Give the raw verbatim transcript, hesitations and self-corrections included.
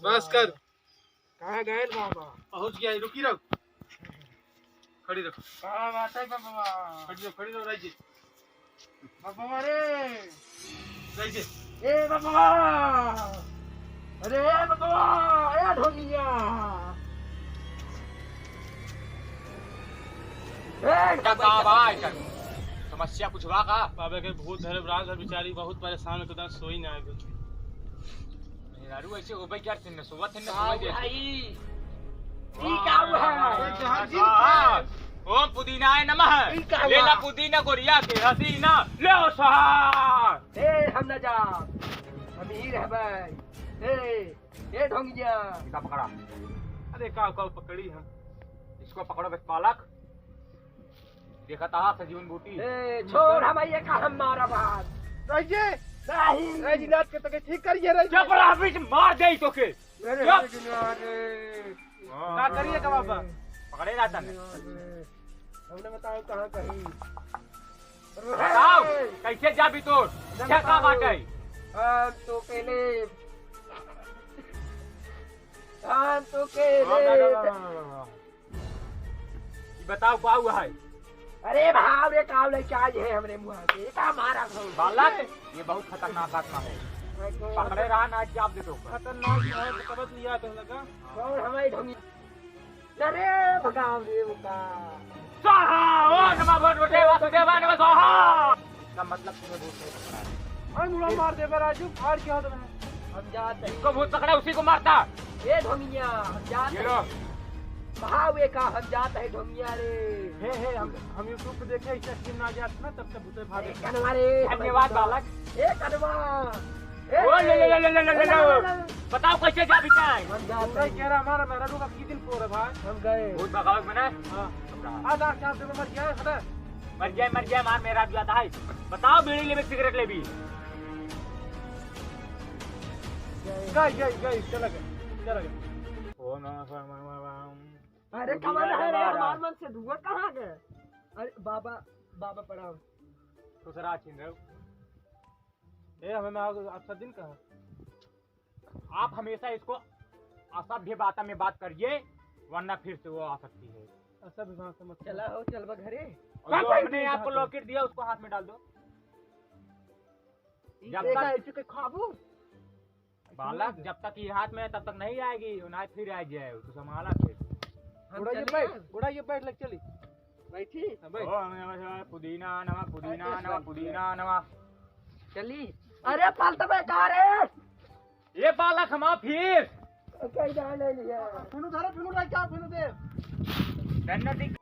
बस कर। कहाँ गए बाबा? पहुँच गया, रुकी रहो। खड़ी रहो। कहाँ बात है बाबा? खड़ी रहो, खड़ी रहो, राजी। बाबा रे। राजी। ए बाबा। अरे ए बाबा, ए ढोलिया। ए का, का बा एकर? समस्या कुछ बा का? बाबा के भूत धरे बा, रात भर बेचारी बहुत परेशान है, तो सोई ना है। मेहरारू ऐसे होबे क्या, थिन सोवत थिन का सोवत दे। भाई? ई का हुआ? हाँ, हाँ, हाँ। ओम पुदीनाय नमः। ई का हुआ? लेला पुदीना गोरिया के हसीना, ले ओ स्वाहा। ए, हम ना जा, हम ही रहबै। ए, ए ढोंगिया। इनका पकड़ा। अरे का, का पकड़ी हम? इसको पकड़ो बे पालक। देखा था सजीवन बूटी। ए, छोड़ हम ये का हम मारा बात। राजी। नहीं। राजी नाथ के तोके ठीक करिए राजी। चुप रह, बीच मार दे तोके। अरे, चुप। अरे, अरे। का करिए का बाबा? पकड़े रहता नहीं। अरे, हमने बताओ कहाँ कहीं। बताओ, कैसे जाबी तोर? क्या का बात है? हम तो के ले। हम तो के हाँ, ले। ना, ना, ना, ना, ना, ना। ई बताओ, का हुआ है? अरे भाव रे, का लइके आए है हमरे मुँह के? का मारा था? बालक, ये बहुत खतरनाक आत्मा है। मैं तो पकड़े रहा ना, जाब दे दो। खतरनाक है, तो कबत लिया तो लगा। कौन हमारी ढोंगी? अरे भगाओ रे उनका। स्वाहा, ओम नमः भगवते वासुदेवाय नमः स्वाहा। इसका मतलब तुम्हें भूत नहीं पकड़ा है। और मुड़ा मार दे बे राजू, फाड़ के हाथ में। हम जात है। जिसको भूत पकड़ा, उसी को मारता। ए ढोंगिया, हम जात ये है। लो। भाव ए का, हम जात है ढोंगिया रे। हे, हे, हम, हम YouTube पे देखे, ऐसे स्क्रीन ना जात ना, तब से भूते भागे। ए कनवा रे, धन्यवाद बालक। ए कनवा। ए, ओ, ले, ले, ले। बताओ कैसे जाबी ताई? हम जात पूरा है। कह रहा हमारा मेहरारू का की दिन पोर है भाई। हम गए। भूत भगावक बना? हाँ। हाँ, दांत चाप दे, मर गया है, खड़ा। मर जाए, मर जाए, मार मेहरारू जाता है। बताओ, बीड़ी लेबे, सिगरेट लेबी? गए, गए, गए, चला गया, चला गया। ओ नमः शिवाय, नमः शिवाय। अरे, कमल है रे, हमार मन से धुआं कहाँ गए? अरे, बाबा, बाबा प्रणाम। खुश रहा, चिन्ह रहो। ए, हमें मैं आप, आप सब दिन कहा। आप हमेशा इसको असभ्य बातों में बात करिए, वरना फिर से वो आ सकती है। असभ्य भाषा मत चला हो, चलबा घरे। और जो हमने आपको लॉकेट दिया, उसको हाथ में डाल दो। जब तक खाबू। बालक, जब तक ये हाथ में है, तब तक नहीं आएगी, वो ना फिर आ जाए, उसको संभाला फिर। हम उड़ा ये चले बैठ, अब। उड़ा ये बैठ, लग चली। बैठी? हाँ, बैठ। ओम नमः शिवाय, पुदीना नमः, पुदीना नमः, पुदीना नमः। चली। अरे, फालतू में कहाँ रे? ये बालक हम फिर। कहीं जाने लिया। फिनू धरो, फिनू लेके आओ, फिनू दे। धन्य दी।